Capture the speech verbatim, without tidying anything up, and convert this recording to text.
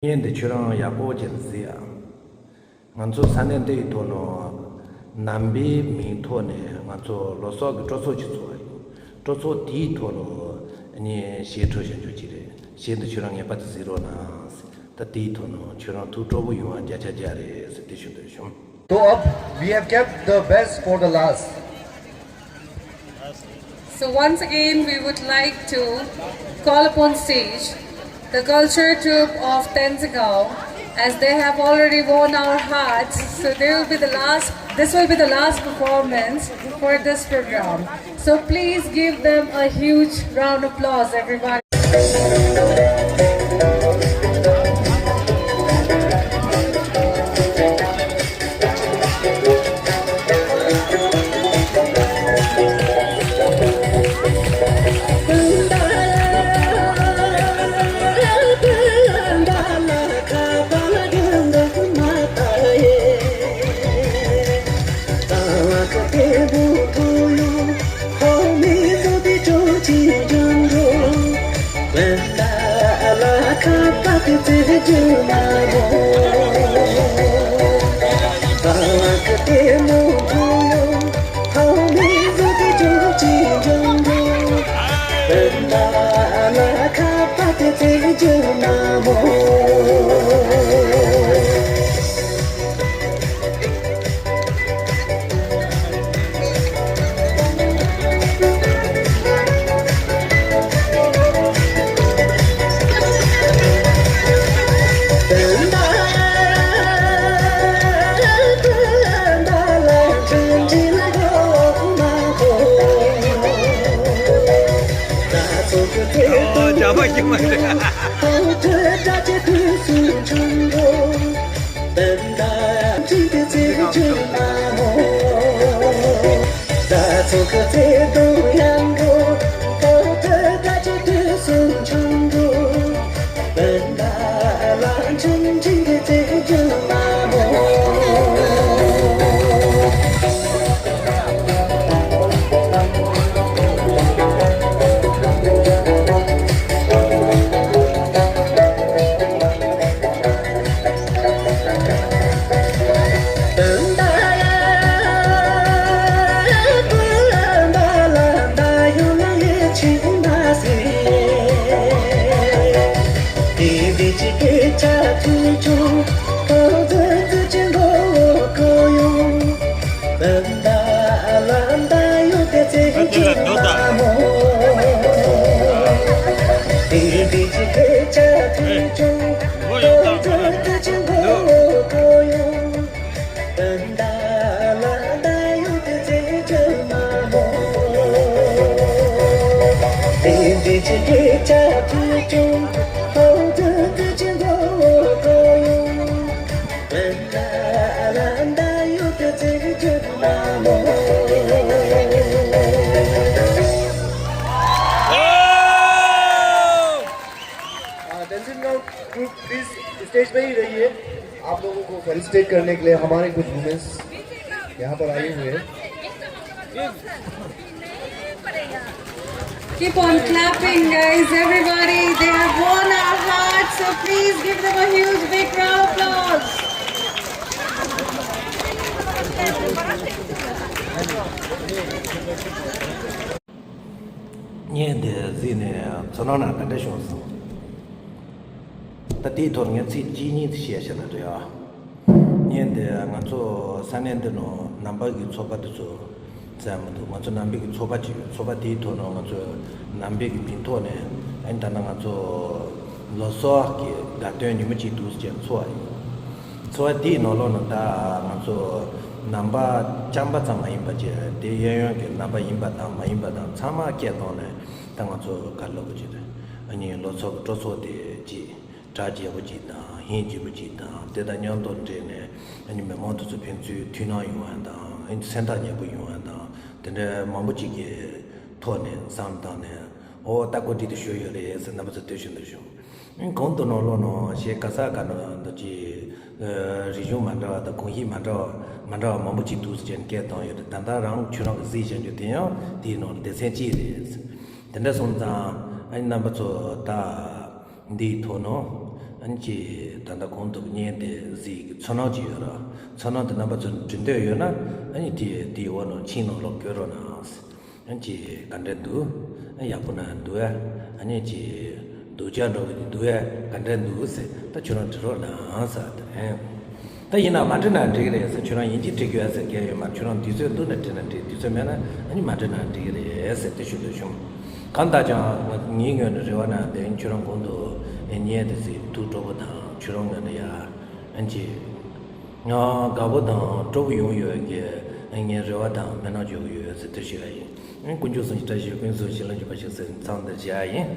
བརྙན་འདི་ཁྱོད་རང་ཡག་པོ་བྱས་ནས་གཟིགས་ཨ། ང་ཚོ་ས་གནས་འདི་ཡི་ཐོག་ནས་ནང་པའི་མིང་ཐོག་ནས་ང་ཚོ་ལོ་གསར་གྱི་སྤྲོ་ཚོགས་ཅིག་ཚོགས་ཡོད། སྤྲོ་ཚོགས་དེའི་ཐོག་ནས་ངས་གཞས་འཁྲབ་བཞག་རྒྱུ་ཅིག་རེད། གཞས་འདི་ཁྱོད་རང་ངེས་པར་དུ་གཟིགས་རོགས་གནང་། ད་དེའི་ཐོག་ནས་ཁྱོད་རང་ཐུགས་སྤྲོ་པོ་ཡོང་བ་བརྒྱ་ཆ་བརྒྱ་རེད་ཟེར་དེ་ཞུ་འདོད་བྱུང་། So up, we have kept the best for the last. So once again, we would like to call upon stage the culture troupe of Tenzingao, as they have already won our hearts. So they will be the last. This will be the last performance for this program. So please give them a huge round of applause, everybody. ཨོ། འདྲ་པོ་ཞིག་མ་རེད། हाँ, Tenzin Gaon group, please stage पे ही रहिए। आप लोगों को felicitate करने के लिए हमारे कुछ वुमेन्स यहाँ पर आए हुए हैं। Keep on clapping, guys, everybody. They have won our hearts, so please give them a huge big round of applause. བརྙན་འདི་གཟིགས་ནས་ཚོར་སྣང་ག་འདྲ་བྱུང་སོང་། ད་དེའི་ཐོག་ངས་ཚིག་གཅིག་གཉིས་བཤད་བཤད་ན་འདོད་ཡ། བརྙན་འདི་ང་ཚོ་ས་གནས་འདི་ནང་ནང་པ་གི་ཚོགས་པ་དེ་ཚོ་ཙམ་མི་འདུག་ང་ཚོ་ནང་པའི་གི་ཚོགས་པ་ཅིག་ཡོད། ཚོགས་པ་དེའི་ཐོག་ནས་ང་ཚོ་ནང་པའི་གི་མིང་ཐོག་ནས་ཨ་ནི་ད་ལྟ་ང་ཚོ་ལོ་གསར་གྱི་དགའ་སྟོན་ཉིན་མོ་གཅིག་འདུག་ཟེར་ནས་ཚོགས་པ་ཡིན། ཚོགས་པ་དེའི་ནང་ལོགས་ནས་ད་ང་ཚོ་ནང་པ་རྐྱང་པ་ཙམ་མ་ཡིན་པ་བྱས་དེ་གཡས་གཡོན་གྱི་ནང་པ་ཡིན་པ་དང་མ་ཡིན་པ་དང་ཚང་མ་སྐད་བཏང་ནས་ད་ང་ཚོ་ག་རེ་ལབ་དགོས་ཀྱི་རེད། ཨ་ནི་ལོ་གསར་གྱི་སྤྲོ་ཚོགས་དེ་ཅིག་གྲ་རྒྱས་པོ་ཅིག་དང་ཧིང་རྗེ་པོ་ཅིག་དང་དེ་དང་མཉམ་དུ་འབྲེལ་ནས་ཨ་ནི་མི་མང་དེ་ཚོ་ཕན་ཚུན་མཐུན་སྣང་ཡོང་བ་དང་ཨ་ནི་སེམས་ཐག་ཉེ་པོ་ཡོང་བ་དང་དེ་འདྲ་མང་པོ་ཅིག་གི་ཐོག་ནས་བསམ་བཏང་ནས་ཨོ་ད་གོ་སྒྲིག་དེ་ཞུས་ཡོད་རེད་ཟེར་རྣམ་པ་ཚོ་ལྟོས་ཤིག་འདུག་བྱུང་། གོང་དུ་ནང་ལོགས་ནང་བཤད་ག་ས་ག་ནང་འདུག་ཅིག་རིག་གཞུང་མ་འདྲ་བ་དང་གོམས་གཤིས་མ་འདྲ་བ་མ་འདྲ་བ་མང་པོ་ཅིག་འདུག་ཟེར་ནས་སྐད་བཏང་ཡོད་རེད། ད་ལྟ་རང་ཁྱོད་རང་གི་གཟིགས་བཞག་རྒྱུ་དེ་ཡང་དེའི་ནང་ལ་སྡེ་ཚན་གཅིག་རེད། དེ་འདྲ་སོང་ཙང་ཨ་ནི་རྣམ་པ་ཚོ་ད་འདིའི་ཐོག་ནང་ ཨ་ནི་ཅིག་ད་ལྟ་གོང་དུ་བརྙན་དེ་གཟིགས་ཀྱི་ཚོར་སྣང་ཅིག་ཡོད་ར། ཚོར་སྣང་དེ་རྣམ་པ་ཚོ་འབྲི་འདོད་ཡོད་ན། ཨ་ནི་དེ་དེའི་འོག་ནང་མཆན་ནང་ལོགས་བཀོད་རོགས་གནང་། ཨ་ནི་ཅིག་ག་འདྲ་འདུག་ཨ་ཡག་པོ་ན་འདུག་ཨ། ཨ་ནི་ཅིག་སྡུག་ཅག་འགྲོ་གི་འདུག་ཨ། ག་འདྲ་འདུག་ཟེར་ད་ཁྱོད་རང་འབྲི་རོགས་གནང་ཟེར་དེ་རེད། ད་ཡིན་ན་མ་འབྲི་ན་འགྲིག་གི་རེད་ཟེར། ཁྱོད་རང་ཡིན་གཅིག་འབྲི་དགོས་ཟེར་གལ་ཡོད་མ་རེད། ཁྱོད་རང་དུས་ཚོད་འདུག་ན་འབྲི་ན་འགྲིག་དུས་ཚོད་མེད་ན་ཨ་ནི་མ་འབྲི་ན་འགྲིག་གི་རེད་ཟེར་དེ་ཞུ་འདོད་བྱུང་། གང་ལྟར་ཀྱང་ངའི་ངོས་ནས་རེ་བ་ན་དེ་ཁྱོད་རང་གོང་དུ་བརྙན་དེ་གཟིགས་ཐུགས་སྤྲོ་པོ་དང་ཁྱོད་རང་ངོས་ནས་ཡ་ཨ་ཅེ་ང་དགའ་པོ་དང་སྤྲོ་པོ་ཡོང་ཡོད་ཀྱི་ངའི་རེ་བ་དང་སྨོན་ལམ་བརྗོད་ཀྱི་ཡོད་ཟེར་དེ་ཞུ་ཡ་ཡིན། དཀོན་མཆོག་གསུམ་གྱི་བཀྲ་ཤིས་ཀུན་བཟང་ཞིང་ལ་འཇུག་པ་ཞིག་ཟེར་མཚམས་འདིར་བཞག་ཡ་ཡིན།